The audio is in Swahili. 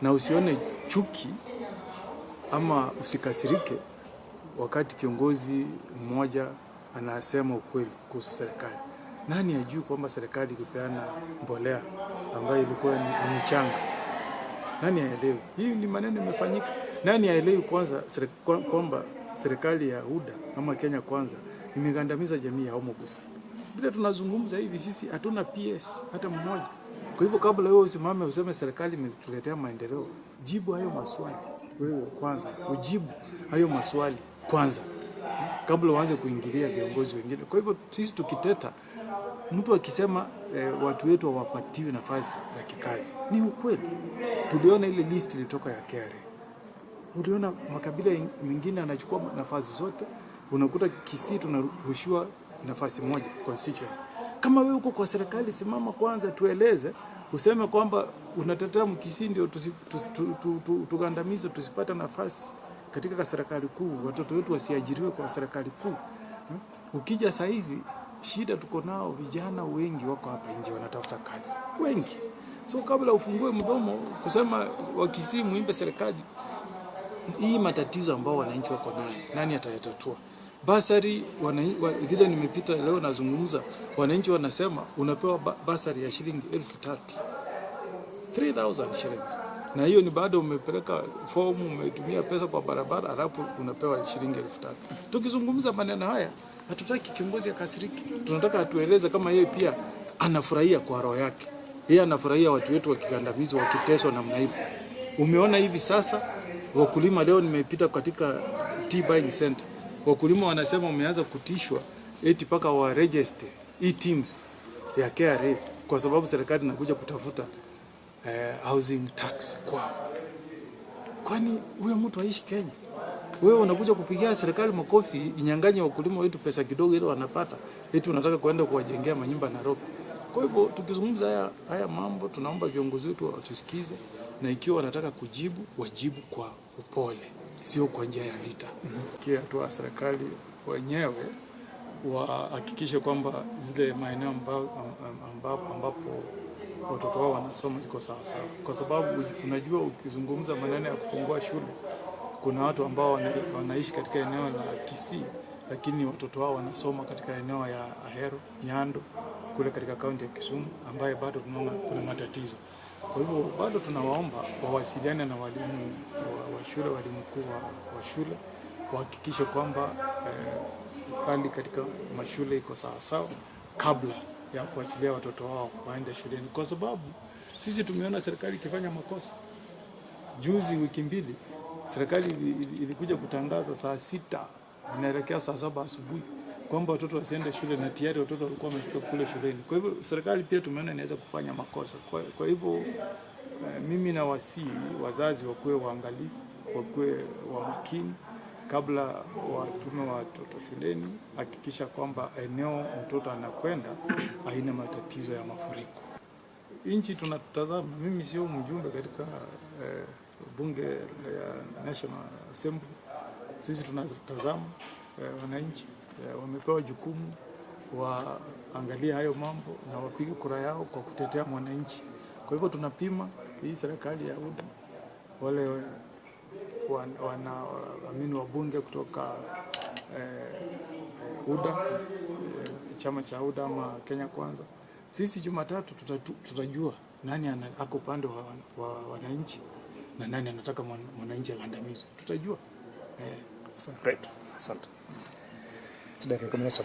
Na usione chuki ama usikasirike wakati kiongozi mmoja anasema ukweli kuhusu serikali. Nani ajui kwamba serikali ilipeana mbolea ambayo ilikuwa ni mchanga? Nani aelewi? Hii ni maneno imefanyika. Nani aelewi kwanza kwamba serikali ya UDA ama Kenya Kwanza imegandamiza jamii ya Omogusii? Vile tunazungumza hivi, sisi hatuna PS hata mmoja. Kwa hivyo kabla wewe usimame useme serikali imetuletea maendeleo, jibu hayo maswali wewe kwanza, ujibu hayo maswali kwanza kabla uanze kuingilia viongozi wengine. Kwa hivyo sisi tukiteta, mtu akisema watu wetu hawapatiwi nafasi za kikazi, ni ukweli. Tuliona ile list ilitoka ya KRA, uliona makabila mengine anachukua nafasi zote, unakuta Kisii tunarushiwa nafasi moja constituency. Kama wewe uko kwa serikali, simama kwanza, tueleze, useme kwamba unatetea Mkisii ndio tugandamizwe, tusipate nafasi katika serikali kuu, watoto wetu wasiajiriwe kwa serikali kuu. Ukija saa hizi shida tuko nao, vijana wengi wako hapa nje wanatafuta kazi, wengi. So kabla ufungue mdomo kusema Wakisii muimbe serikali, hii matatizo ambao wananchi wako nayo, nani atayatatua? Bursary vile nimepita leo nazungumza, wananchi wanasema unapewa bursary ya shilingi 3,000, 3000 shillings, na hiyo ni baada umepeleka fomu, umetumia pesa kwa barabara, alafu unapewa shilingi 3,000. Tukizungumza maneno haya, hatutaki kiongozi akasirike, tunataka atueleze kama yeye pia anafurahia kwa roho yake, yeye anafurahia watu wetu wakikandamizwa, wakiteswa namna hivyo. Umeona hivi sasa wakulima leo, nimepita katika tea buying center, wakulima wanasema wameanza kutishwa eti mpaka wa register eTIMS ya KRA kwa sababu serikali inakuja kutafuta housing tax kwao. Kwani huyo mtu aishi Kenya? Wewe unakuja kupigia serikali makofi inyang'anye wakulima wetu pesa kidogo ile wanapata, eti unataka kuenda kuwajengea manyumba Nairobi. Kwa hivyo tukizungumza haya mambo, tunaomba viongozi wetu watusikize, na ikiwa wanataka kujibu wajibu kwa upole, sio kwa njia ya vita. Kia hatua serikali wenyewe wahakikishe kwamba zile maeneo ambapo watoto wao wanasoma ziko sawa sawa, kwa sababu unajua ukizungumza maneno ya kufungua shule, kuna watu ambao wanaishi katika eneo la Kisii, lakini watoto wao wanasoma katika eneo ya Ahero, Nyando kule katika kaunti ya Kisumu, ambaye bado tunaona kuna matatizo. Kwa hivyo bado tunawaomba wawasiliane na walimu wa shule, walimu kuu wa shule wahakikishe kwamba hali katika mashule iko sawa sawa kabla ya kuachilia watoto wao waende shuleni, kwa sababu sisi tumeona serikali ikifanya makosa. Juzi wiki mbili serikali ilikuja kutangaza saa 6 inaelekea saa 7 asubuhi kwamba watoto wasiende shule na tayari watoto walikuwa wamefika kule shuleni. Kwa hivyo serikali pia tumeona inaweza kufanya makosa. Kwa hivyo mimi nawasihi wazazi wakuwe waangalifu, wakuwe wa makini kabla watume watoto shuleni, hakikisha kwamba eneo mtoto anakwenda haina matatizo ya mafuriko. Nchi tunatazama, mimi sio mjumbe katika bunge ya National Assembly. Sisi tunatazama wananchi wamepewa jukumu waangalie hayo mambo na wapige kura yao kwa kutetea mwananchi. Kwa hivyo tunapima hii serikali ya UDA, wale wanaamini wabunge kutoka UDA, chama cha UDA ama Kenya Kwanza. Sisi Jumatatu tutajua nani ako upande wa wananchi na nani anataka mwananchi akandamizwe, tutajua. Right. Asante. Dakika 17.